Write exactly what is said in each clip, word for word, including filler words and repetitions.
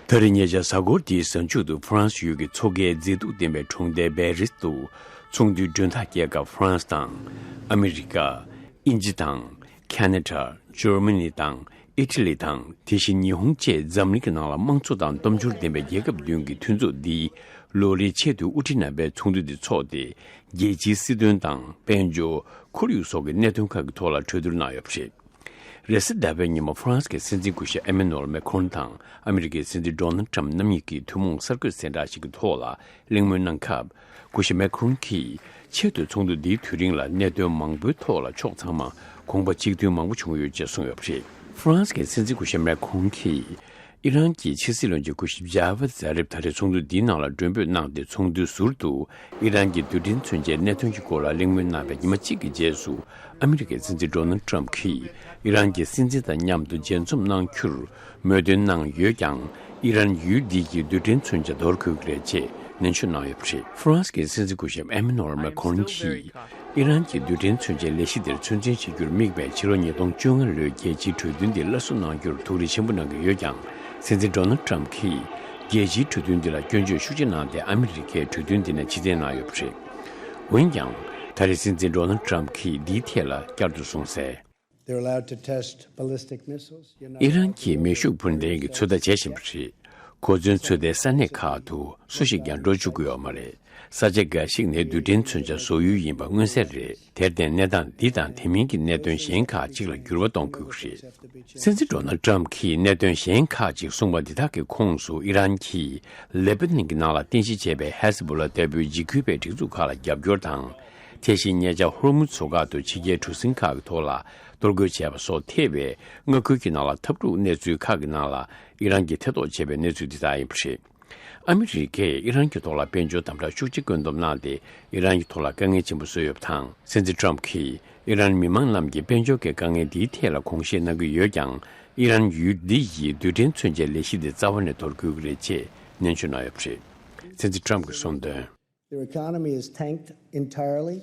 ད་རེས་ཉེ་ཆར་གཟའ་འཁོར་འདིའི་གཟའ་མཇུག་ཏུ་ཧྥ་རན་སི་ཡུལ་གྱི་མཚོ་ཁའི་མཛེས་སྡུག་ལྡན་པའི་གྲོང་རྡལ་པེ་རིས་དུ་ཚོགས་འདུའི་མགྲོན་བདག་རྒྱལ་ཁབ་ཧྥ་རན་སི་དང་། ཨ་མི་རི་ཀ། དབྱིན་ཇི་དང་། ཁ་ན་ཌ། འཇར་མ་ནི་དང་། ཨི་ཊ་ལི་དང་། དེ་བཞིན་ཉི་ཧོང་བཅས་འཛམ་གླིང་གི་ནང་ལ་དམངས་གཙོ་དང་སྟོབས་འབྱོར་ལྡན་པའི་རྒྱལ་ཁབ་བདུན་གྱི་མཐུན་ཚོགས་འདིའི་ལོ་རེའི་ཆེས་མཐོའི་དབུ་ཁྲིད་རྣམ་པའི་ཚོགས་འདུ་འདི་འཚོགས་ཏེ། རྒྱལ་སྤྱིའི་སྲིད་དོན་དང་། དཔལ་འབྱོར། ཁོར་ཡུག་སོགས་ཀྱི་གནད་དོན་ཁག་གི་ཐོག་ལ་གྲོས་བསྡུར་གནང་ཡོད་པ་རེད། རེས་གཟའ་ཟླ་བའི་ཉིན་མོ་ཧྥ་རན་སི་གི་སྲིད་འཛིན་སྐུ་ཞབས་ཨེ་མེ་ནུ་ཨེལ་མེ་ཁོན་དང་ཨ་མི་རི་ཀའི་སྲིད་འཛིན་ཌོ་ནལ་ཊམ་རྣམ་གཉིས་ཀྱིས་ཐུན་མོང་གསར་འགོད་གསལ་བསྒྲགས་ཤིག་གི་ཐོག་ལ་གླེང་མོལ་གནང་སྐབས། སྐུ་ཞབས་མེ་ཁོན་གྱིས་ཆེས་མཐོའི་ཚོགས་འདུ་འདིའི་དུས་རིང་ལ་གནད་དོན་མང་པོའི་ཐོག་ལ་ཕྱོགས་ཚང་མ་གོམ་པ་གཅིག་མཐུན་མང་པོ་བྱུང་ཡོད་ཅེས་གསུངས་ཡོད་པ་རེད། ཧྥ་རན་སི་གི་སྲིད་འཛིན་སྐུ་ཞབས་མེ་ཁོན་གྱིས། ཨི་རན་གྱི་ཕྱི་སྲིད་བློན་ཆེན་སྐུ་ཞབས་ཇཱ་ཝེད་ཛཱ་རིབ་ད་རེས་ཚོགས་འདུ་འདིའི་ནང་ལ་མགྲོན་འབོད་གནང་སྟེ། ཚོགས་འདུའི་ཟུར་དུ་ཨི་རན་གྱི་རྡུལ་ཕྲན་མཚོན་ཆའི་གནད་དོན་གྱི་སྐོར་ལ་གླེང་མོལ་གནང་བའི་ཉི་མ་གཅིག་གི་རྗེས་སུ། ཨ་མི་རི་ཀའི་སྲིད་འཛིན་ཌོ་ནལ་ཊམ་གྱིས་ཨི་རན་གྱི་སྲིད་འཛིན་དང་མཉམ་དུ་མཇལ་འཛོམས་གནང་རྒྱུར་མོས་མཐུན་གནང་ཡོད་ཀྱང་། ཨི་རན་ཡུལ་འདི་ཡི་རྡུལ་ཕྲན་མཚོན་ཆ་འདོར་དགོས་ཀྱི་རེད་ཅེས་ནན་བརྗོད་གནང་ཡོད་པ་རེད། ཧྥ་རན་སི་གི་སྲིད་འཛིན་སྐུ་ཞབས་ཨེ་མེ་ནུ་ཨེལ་མེ་ཁོན་གྱིས། ཨི་རན་གྱི་རྡུལ་ཕྲན་མཚོན་ཆའི་ལས་གཞི་དེར་ཚོད་འཛིན་བྱེད་རྒྱུར་དམིགས་པའི་ཕྱི་ལོ་ཉིས་སྟོང་བཅོ་ལྔ་ལོའི་རྒྱལ་སྤྱིའི་གྲོས་མཐུན་དེ་སླར་གསོ་གནང་རྒྱུར་ཐུགས་རེ་ཆེན་པོ་གནང་གི་ཡོད་ཀྱང་། སྲིད་འཛིན་ཌོ་ནལ་ཊམ་གྱིས་རྒྱལ་སྤྱིའི་གྲོས་མཐུན་དེ་ལ་སྐྱོན་བརྗོད་ཤུགས་ཆེ་གནང་སྟེ། ཨ་མི་རི་ཀས་གྲོས་མཐུན་དེ་ནས་ཕྱིར་འཐེན་གནང་ཡོད་པ་རེད། འོན་ཀྱང་། ད་རེས་སྲིད་འཛིན་ཌོ་ནལ་ཊམ་གྱིས་འདིའི་ཐད་ལ་བསྐྱར་དུ་གསུངས་གསལ། They're allowed to test ballistic missiles. You're not ཨི་རན་གྱིས་མེ་ཤུགས་འཕུར་མདེལ་གྱི་ཚོད་ལྟ་བྱེད་བཞིན་པ་རེད། གོ་མཚོན་ཚོད་ལྟའི་ས་གནས་ཁག་ཏུ་སུ་ཞིག་ཀྱང་འགྲོ་བཅུག་གི་ཡོད་མ་རེད། ས་ཆ་འགའ་ཞིག་ནི་རྡུལ་ཕྲན་མཚོན་ཆ་བཟོ་ཡུལ་ཡིན་པ་མངོན་གསལ་རེད། དེར་བརྟེན། གནས་སྟངས་འདི་དང་དེ་མིན་གྱི་གནད་དོན་གཞན་ཁག་ཅིག་ལ་འགྱུར་བ་གཏོང་དགོས་ཀྱི་རེད། སྲིད་འཛིན་ཌོ་ནལ་ཊམ་གྱིས་གནད་དོན་གཞན་ཁག་ཅིག་གསུངས་པ་འདི་དག་གི་ཁོངས་སུ། ཨི་རན་གྱིས་ལེ་པ་ནན་གྱི་ནང་ལ་རྟེན་གཞི་བྱས་པའི་ཧེ་ཟི་བྷོ་ལ་ལྟ་བུའི་འཇིགས་སྐུལ་བའི་སྒྲིག་འཛུགས་ཁག་ལ་རྒྱབ་སྐྱོར་དང་། དེ་བཞིན་ཉེ་ཆར་ཧོར་མུ་མཚོ་འགག་ཏུ་ཕྱི་རྒྱལ་གྲུ་གཟིངས་ཁག་གི་ཐོག་ལ་གཏོར་རྒོལ་བྱས་པ་སོགས་ཐེ་བའི་མངའ་ཁུལ་གྱི་ནང་ལ་འཐབ་འཁྲུག་གནས་ཚུལ་ཁག་གི་ནང་ལ་ཨི་རན་གྱིས་ཐེ་གཏོགས་བྱས་པའི་གནས་ཚུལ་འདི་དག་ཡིན་པ་རེད། ཨ་མི་རི་ཀས་ཨི་རན་གྱི་ཐོག་ལ་དཔལ་འབྱོར་དམ་དྲག་ཤུགས་ཆེ་བཀོད་འདོམས་གནང་སྟེ། ཨི་རན་གྱི་ཐོག་ལ་དཀའ་ངལ་ཆེན་པོ་བཟོས་ཡོད་པ་དང་། སྲིད་འཛིན་ཊམ་གྱིས་ཨི་རན་མི་མང་རྣམས་ཀྱི་དཔལ་འབྱོར་གྱི་དཀའ་ངལ་འདིའི་ཐད་ལ་དགོངས་བཞེས་གནང་གི་ཡོད་ཀྱང་། ཨི་རན་ཡུལ་འདི་ཡི་རྡུལ་ཕྲན་མཚོན་ཆའི་ལས་གཞི་འདི་རྩ་བ་ནས་དོར་དགོས་ཀྱི་རེད་ཅེས་ནན་བརྗོད་གནང་ཡོད་པ་རེད། སྲིད་འཛིན་ཊམ་གྱིས་གསུངས་དོན། Their economy is tanked entirely.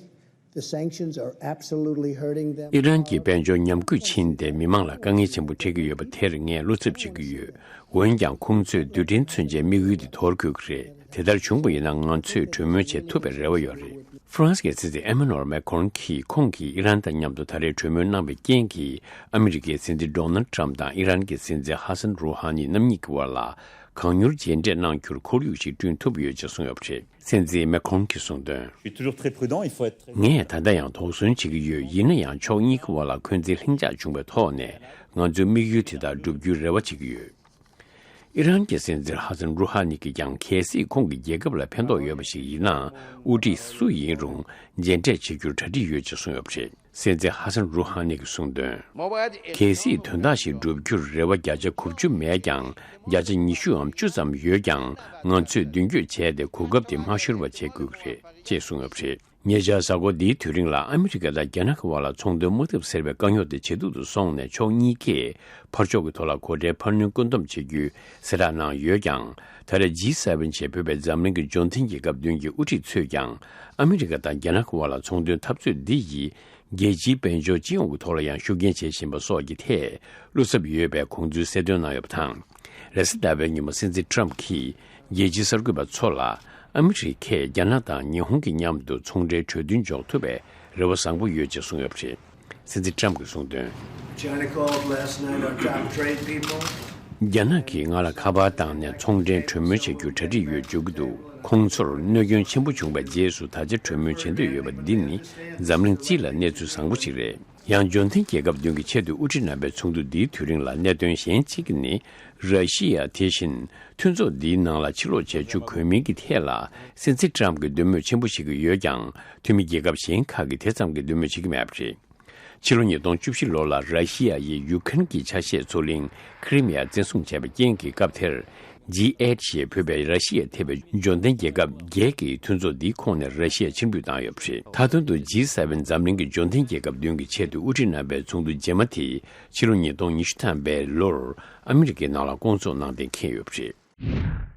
The sanctions are absolutely hurting them. ཨི་རན་གྱི་དཔལ་འབྱོར་ཉམས་རྒུད་ཕྱིན་ཏེ། མི་མང་ལ་དཀའ་ངལ་ཆེན་པོ་འཕྲད་ཀྱི་ཡོད་པ་དེར་ངས་བློ་འཚབ་བྱེད་ཀྱི་ཡོད། འོན་ཀྱང་། ཁོང་ཚོས་རྡུལ་ཕྲན་མཚོན་ཆའི་དམིགས་ཡུལ་དེ་དོར་དགོས་ཀྱི་རེད། དེ་ལྟར་བྱུང་བ་ཡིན་ན། ང་ཚོས་གྲོས་མོལ་བྱེད་ཐུབ་པའི་རེ་བ་ཡོད་རེད། ཧྥ་རན་སི་གི་སྲིད་འཛིན་ཨེ་མ་ནུ་ཨེལ་མེ་ཁོན་གྱིས། ཁོང་གིས་ཨི་རན་དང་མཉམ་དུ་ད་རེས་གྲོས་མོལ་གནང་བའི་རྐྱེན་གྱིས། ཨ་མི་རི་ཀའི་སྲིད་འཛིན་ཌོ་ནལ་ཊམ་དང་ཨི་རན་གྱི་སྲིད་འཛིན་ཧ་སན་རུ་ཧ་ནི་རྣམ་གཉིས་ཀྱི་དབར་ལ་གང་མྱུར་མཇལ་འཕྲད་གནང་རྒྱུར་ཁོར་ཡུག་ཅིག་བསྐྲུན་ཐུབ་ཡོད་ཅེས་གསུངས་ཡོད་པ་རེད། སྲིད་འཛིན་མེ་ཁོན་གྱིས་གསུངས་དོན། Je suis toujours très prudent, il faut être très ངས་ད་ལྟ་ཡང་དོགས་ཟོན་བྱེད་ཀྱི་ཡོད། ཡིན་ན་ཡང་། ཕྱོགས་གཉིས་ཀྱི་དབར་ལ་འཁོན་འཛིན་ལྷིང་འཇགས་བྱུང་བའི་ཐོག་ནས། ང་ཚོའི་དམིགས་ཡུལ་དེ་དག་བསྒྲུབ་རྒྱུའི་རེ་བ་བྱེད་ཀྱི་ཡོད། ཨི་རན་གྱི་སྲིད་འཛིན་ཧ་སན་རུ་ཧ་ནི་གིས་ཀྱང་། གལ་སྲིད་ཁོང་གི་རྒྱལ་ཁབ་ལ་ཕན་ཐོགས་ཡོད་པ་ཞིག་ཡིན་ན། དབུ་ཁྲིད་སུ་ཡིན་རུང་མཇལ་འཕྲད་བྱེད་རྒྱུར་གྲ་སྒྲིག་ཡོད་ཅེས་གསུངས་ཡོད་པ་རེད། སྲིད་འཛིན་ཧ་སན་རུ་ཧ་ནི་གིས་གསུངས་དོན། གལ་སྲིད་དོན་དག་ཞིག་བསྒྲུབ་རྒྱུར་རེ་བ་བརྒྱ་ཆ་དགུ་བཅུ་མེད་ཀྱང་། བརྒྱ་ཆ་ཉི་ཤུའམ་བཅུ་ཙམ་ཡོད་ཀྱང་། ང་ཚོས་མདུན་སྐྱོད་བྱས་ཏེ། གོ་སྐབས་དེ་མ་ཤོར་བ་བྱེད་དགོས་ཀྱི་རེད་ཅེས་གསུངས་ཡོད་པ་རེད། ཉེ་ཆར་གཟའ་འཁོར་འདིའི་དུས་རིང་ལ་ཨ་མི་རི་ཀ་དང་རྒྱ་ནག་གི་དབར་ལ་ཚོང་དོན་དམག་འཐབ་ཟེར་བའི་དཀའ་རྙོག་དེ་ཇེ་སྡུག་ཏུ་སོང་ནས། ཕྱོགས་གཉིས་ཀས་ཕར་ཕྱོགས་ཀྱི་ཐོག་ལ་སྒོ་ཁྲལ་འཕར་སྣོན་བཀོད་འདོམས་བྱེད་རྒྱུའི་གསལ་བསྒྲགས་གནང་ཡོད་ཀྱང་། ད་རེས་ཇི་སེ་ཝེན་ཞེས་འབོད་པའི་འཛམ་གླིང་གི་འབྱོར་ལྡན་རྒྱལ་ཁབ་བདུན་གྱི་དབུ་ཁྲིད་ཚོས་ཀྱང་། ཨ་མི་རི་ཀ་དང་རྒྱ་ནག་གི་དབར་ལ་ཚོང་དོན་འཐབ་རྩོད་འདི་ཡིས་རྒྱལ་སྤྱིའི་དཔལ་འབྱོར་སྤྱི་ཡོངས་ཀྱི་ཐོག་ལ་ཡང་ཤུགས་རྐྱེན་བྱེད་བཞིན་པ་སོགས་ཀྱི་ཐད་བློ་འཚབ་ཡོད་པའི་དགོངས་ཚུལ་གསལ་སྟོན་གནང་ཡོད་པ་དང་། རེས་གཟའ་ཟླ་བའི་ཉིན་མོ་སྲིད་འཛིན་ཊམ་གྱིས་རྒྱལ་སྤྱིའི་གསར་འགོད་པ་ཚོ་ལ། ཨ་མི་རི་ཀས་རྒྱ་ནག་དང་ཉི་ཧོང་གི་མཉམ་དུ་ཚོང་འབྲེལ་གྲོས་མཐུན་འཇོག་ཐུབ་པའི་རེ་བ་བཟང་པོ་ཡོད་ཅེས་གསུངས་ཡོད་པ་རེད། སྲིད་འཛིན་ཊམ་གྱིས་གསུངས་དོན། China called last night our top trade people. རྒྱ་ནག་གིས་ང་ལ་ཁ་པར་བཏང་ནས། ཚོང་འབྲེལ་གྲོས་མོལ་བྱ་རྒྱུར་གྲ་སྒྲིག་ཡོད་བརྗོད་ཀྱི་འདུག་ཁོང་ཚོར་གནོད་སྐྱོན་ཆེན་པོ་བྱུང་བའི་རྗེས་སུ། ད་ཆ་གྲོས་མོལ་བྱེད་འདོད་ཡོད་པ་འདི་ནི་འཛམ་གླིང་སྤྱི་ལ་གནས་ཚུལ་བཟང་པོ་ཞིག་རེད། ཡང་འབྱོར་ལྡན་རྒྱལ་ཁབ་བདུན་གྱི་ཆེས་མཐོའི་དབུ་ཁྲིད་རྣམ་པའི་ཚོགས་འདུ་འདིའི་དུས་རིང་ལ། གནད་དོན་གཞན་གཅིག་ནི་ར་ཤི་ཡ། དེ་བཞིན་མཐུན་ཚོགས་འདིའི་ནང་ལ་ཕྱིར་ལོག་བྱ་རྒྱུ་དགོས་མིན་གྱི་ཐད་ལ། སྲིད་འཛིན་ཊམ་གྱིས་འདོད་མོས་ཆེན་པོ་བྱེད་ཀྱི་ཡོད་ཀྱང་། འཐུས་མི་རྒྱལ་ཁབ་གཞན་ཁག་གིས་དེ་ཙམ་གྱི་འདོད་མོས་བྱེད་ཀྱི་མེད་པ་རེད། ཕྱི་ལོ་ཉིས་སྟོང་བཅུ་བཞི་ལོ་ལ་ར་ཤི་ཡ་ཡིས་ཡུ་ཁྲེན་གྱི་ཆ་ཤས་མཚོ་གླིང་ཁི་རི་མི་ཡ་བཙན་བཟུང་བྱས་པའི་རྐྱེན་གྱིས། སྐབས་དེར་ཇི་ཨེཊ་ཞེས་འབོད་པའི་ར་ཤི་ཡ་ཐེ་བའི་འབྱོར་ལྡན་རྒྱལ་ཁབ་བརྒྱད་ཀྱི་མཐུན་ཚོགས་འདིའི་ཁོངས་ནས་ར་ཤི་ཡ་ཕྱིར་འབུད་བཏང་ཡོད་པ་རེད། མཐའ་དོན་དུ་ཇི་སེ་ཝེན་འཛམ་གླིང་གི་འབྱོར་ལྡན་རྒྱལ་ཁབ་བདུན་གྱི་ཆེས་མཐོའི་དབུ་ཁྲིད་རྣམ་པའི་ཚོགས་འདུ་རྗེས་མ་དེ་ཕྱི་ལོ་ཉིས་སྟོང་ཉི་ཤུ་ཐམ་པའི་ལོར་ཨ་མི་རི་ཀའི་ནང་ལ་བསྐོང་ཚོགས་གནང་གཏན་འཁེལ་ཡོད་པ་རེད།